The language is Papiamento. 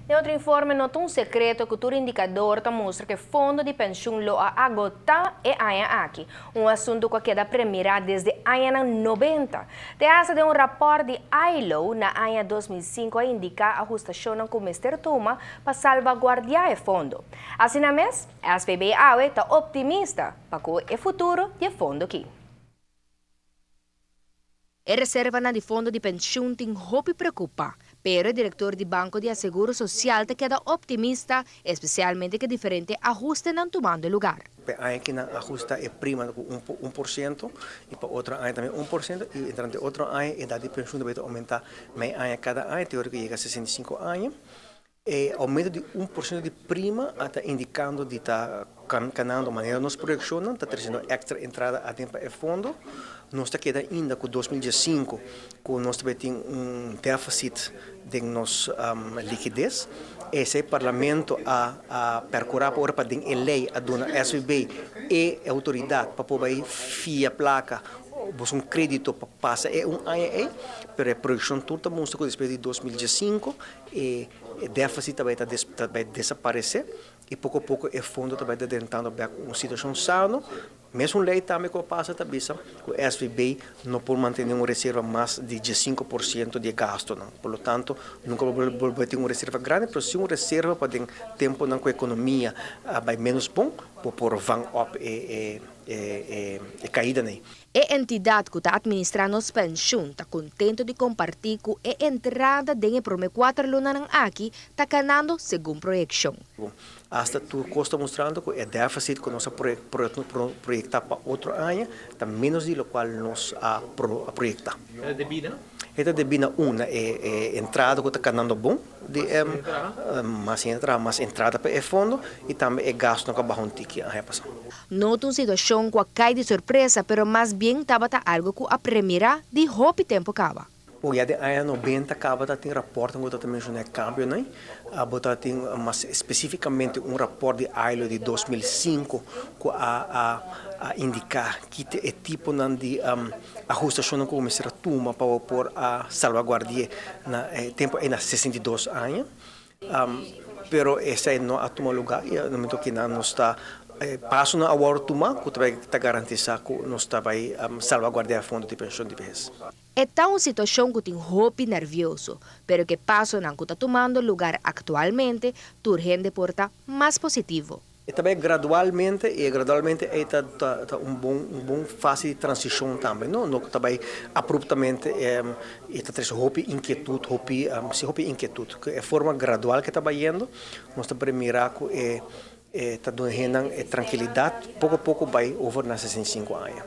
Den otro informe, no ta un secreto cu tur indicador ta mustra cu fondo di pensioen lo a agota e aña aki. Un asunto cu a keda premira desde aña 90. Te hasta den un rapport di ILO na aña 2005 a indica ahustacion cu mester tuma pa salvaguardia e fondo. Asina mes, SVB awe ta optimista pa cu e futuro di e fondo aki. E reserva di fondo di pensioen tin hopi preocupa, pero e director di Banco di Seguro Social ta keda optimista, especialmente cu diferente ahustenan tumando luga. Pa aña aki nan a ahusta e prima cu 1% y pa otro aña tambe 1% y durante otro aña e edad di pensioen ta aumenta mei aña cada aña, te ora cu yega 65 aña. E aumento di 1% di prima ta indicando di ta canando manera nos proyeccion, ta treciendo extra entrada aden pa e fondo. Nos ta keda ainda cu 2015 cu nos tambe tin un deficit di nos likides. Esey parlamento a percura pa pa den ley a duna SVB e autoridad pa por fia placa, un credito pa pasa e un aña ey, pero e proyeccion tur ta mustra cu despues di 2015 e deficit tambe ta bay desaparece y poco poco e fondo tambe ta drentando un situacion sano. Mesun ley tambe cu pasa ta bisa cu SVB no por mantene un reserva mas di 5% di gasto. No. Por lo tanto, nunca por tin un reserva grandi, mas si un reserva pa den tempo cu e economia bay menos bon, por vang op e caida. Ne. E entidad cu ta administrando pensioen ta contento di comparti cu e entrada den prome 4 lunanan aki ta canando segun proyeccion. Hasta tur cos ta mustrando cu e deficit cu nos a proyecta pa otro aña ta menos di loke nos a proyecta. E debi na? E ta debi na un e entrada cu ta canando bon, di mas entrada, mas entrada pa e fondo y tambe e gasto cu a baha un tiki aña pasa. No un situacion cu a cay di sorpresa, pero mas bien tabata algo cu a premira di hopi tempo caba. O ya den aña 90 caba tin rapport cu ta menciona cambio, ne? Bo tin mas specificamente un rapport di ILO di 2005 cu a indica cu e tipo di ahustacion cu mester tuma pa por a salvaguardia na tempo ey na 62 aña. Pero esey no a tuma luga y na momento cu nos ta pasonan awor tuma cu ta garantisa cu nos ta bay salvaguardia fondo di pensioen di behes. Ta un situacion cu tin hopi nervioso, pero cu pasonan cu ta tumando luga actualmente, tur hende por ta mas positivo. Y tambe gradualmente, y gradualmente ta un bon fase di transicion tambe, no? No tambe abruptamente e ta trece hopi inkietud, hopi, si, hopi inkietud. E forma gradual cu ta bayendo, nos ta mira cu e ta dunando trankilidad, poco poco bay over na 65 aña.